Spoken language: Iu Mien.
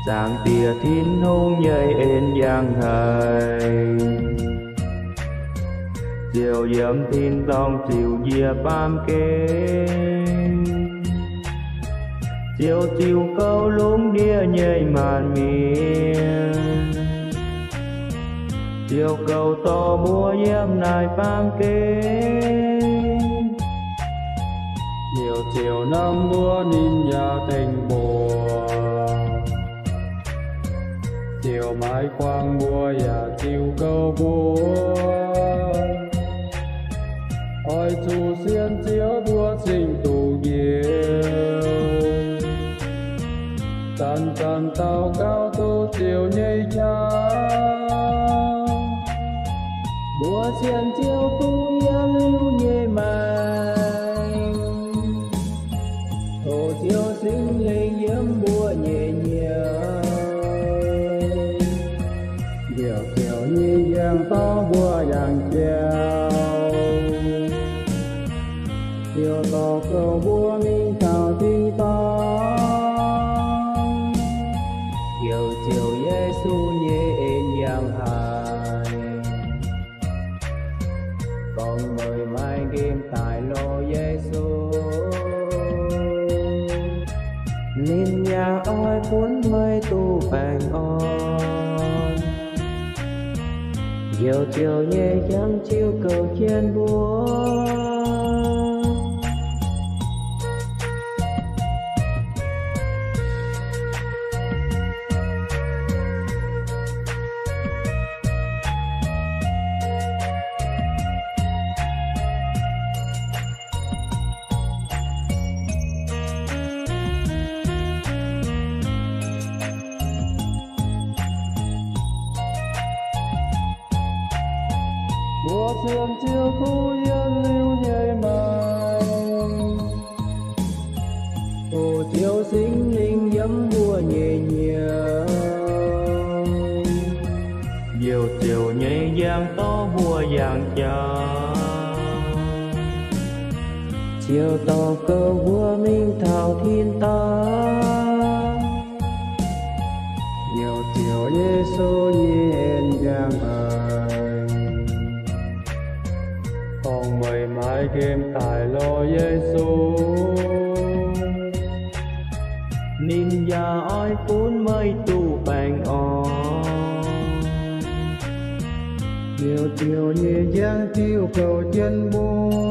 Zaangc Diex Tin-Hungh nyei en yangh haic, ziouc yiem tin-dorngh ziouc njiec baamh gen, ziouc ziux gouv lungh ndiev nyei maanc mienh, ziouc gouv dorh mbuo yiem naaic baamh gen. Ziouc ziouc norm mbuo ninh yaac tengx mbuo, ziouc maiv guangc mbuo yaac ziux gouv mbuo. Oix zuqc sienx Ziouv mbuo cing-nduqc njiec, zanc-zanc daux gaux duqv Ziouv nyei qaqv. Mbuo sienx Ziouv duqv yiem liuz nyei maengc, tov Ziouv Singx Lingh yiem mbuo nyei hnyouv, ziouc ziouc nyei njang dorh mbuo yangh jauv, ziouc dorh gouv mbuo mingh taux tin-dorngh. Ziouc ziouc Yesu nyei en yangh haic, gorngv meih maaih nqemh daaih lorz Yesu, ninh yaac oix bun meih duqv baengh orn. Ziouc ziouc nyei njang ziouc gouv jienv mbuo. Mbuo sienx Ziouv duqv yiem liuz nyei maengc, tov Ziouv Singx Lingh yiem mbuo nyei hnyouv, ziouc ziouc nyei njang dorh mbuo yangh jauv, ziouc dorh gouv mbuo mingh taux tin-dorngh. Ziouc ziouc Yesu nyei en yangh haic, gorngv meih maaih nqemh daaih lorz Yesu, ninh yaac oix bun meih duqv baengh orn. Ziouc ziouc nyei njang ziouc gouv jienv mbuo.